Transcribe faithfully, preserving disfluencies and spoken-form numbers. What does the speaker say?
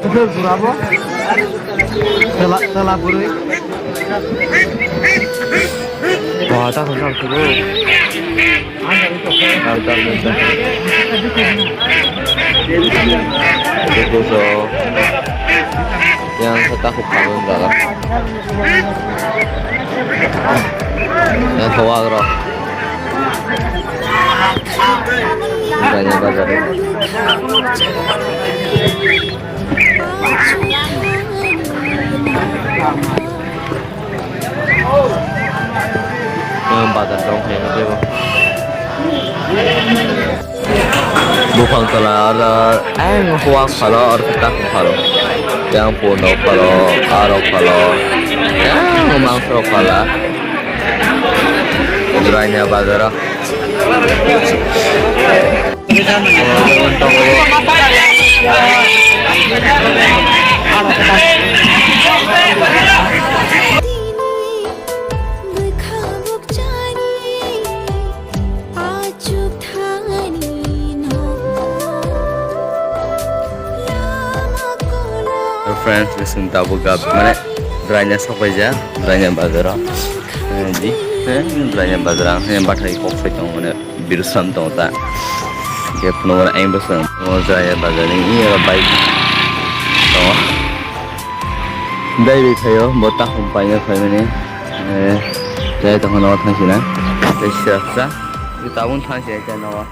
Jurabo. Tela, tela bwrwi. Wah, ta khum sam sugo. Yang sa ta khum phalung jaga. Yang thawag rok. Banyak bazar. Bazar dong khe tebo. Buphang tola oro ang huak phalo oro kwtak phalo. Yang puno phalo, aro phalo. Yang mangso phala. Jraina bazaro. Friends, bising tabuk gap mane draina sok paija, draina bazaro. Eh, di, eh, draina bazaro, eh, bathai kok sai tong mane. Birusam tongo ta. Hingke phunukgo ang bwswng o jaya bazar ni oro bike tongo. Dairy thaio bo takhum paina phaimani. Eh, jaya tongkha nogo thangsi na. Tei sirasa. Tabuk thangsi ai ta nogo.